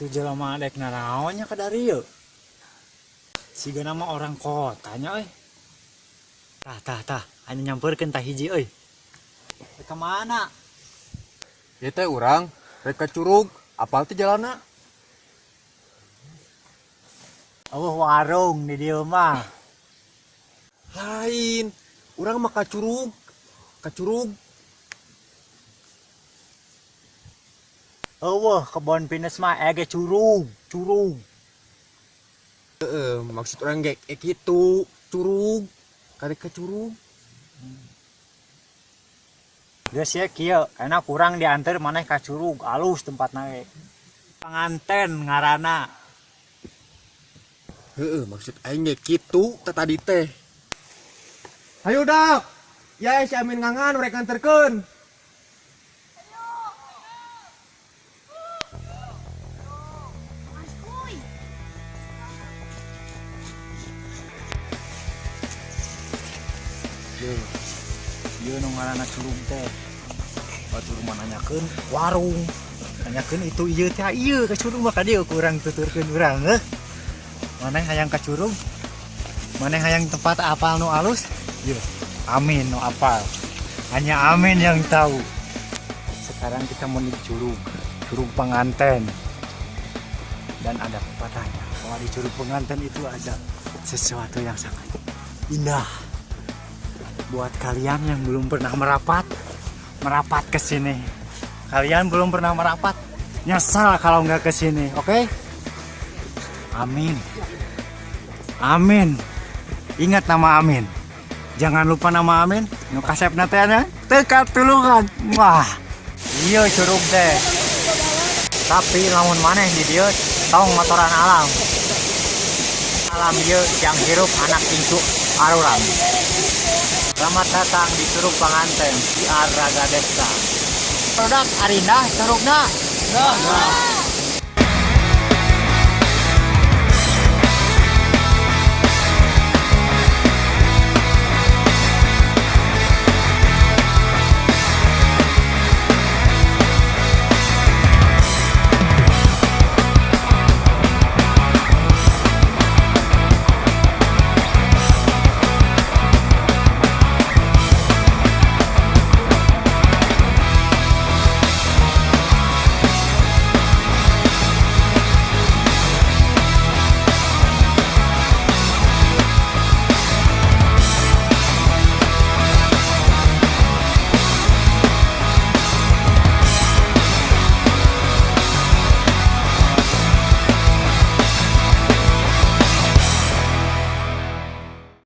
Itu jelema dek naraonnya ka darieu. Siga nama orang kotanya euy. Tah tah tah, anu nyamperkeun tah hiji euy. Rek ka mana? Ieu teh urang rek ka Curug, apal teh jalanna? Oh, warung di dieu mah. Lain, urang mah ka Curug, ka Curug. Eueuh, kebon pinus mah ege curug, curug. Heeh, maksud urang ge kitu, Curug. Karek ka Curug. Geus ye kieu, enak kurang diantar maneh ka Curug, alus tempatna ge. Panganten ngaranna. Heeh, maksud aing ge kitu teh tadi teh. Hayu dak. Ya si Amin ngangan rek nganterkeun. Ye. Ieu nu ngaranna Curug teh. Batur mah nanyakeun warung. Nanyakeun itu ieu teh ieu ka Curug mah ka dieu kurang tuturkeun urang heuh. Maneh hayang ka Curug? Maneh hayang tempat apal nu alus? Ye. Amin nu apal. Hanya Amin yang tahu. Sekarang kita menuju Curug, Curug Panganten. Dan ada pepatahnya bahwa di Curug Panganten itu ada sesuatu yang sangat indah. Buat kalian yang belum pernah merapat, merapat ke sini. Kalian belum pernah merapat, nyesal kalau nggak ke sini, oke? Okay? Amin. Amin. Ingat nama Amin. Jangan lupa nama Amin. Nu kasepna teh nya teu katulungan. Wah, iya curug teh. Tapi lamun maneh di dieu tong motoran alam. Alam ieu jang hirup anak incu arurang. Selamat datang di Curug Panganten di Raga Desa. Produk Arindah Curugna. Nah.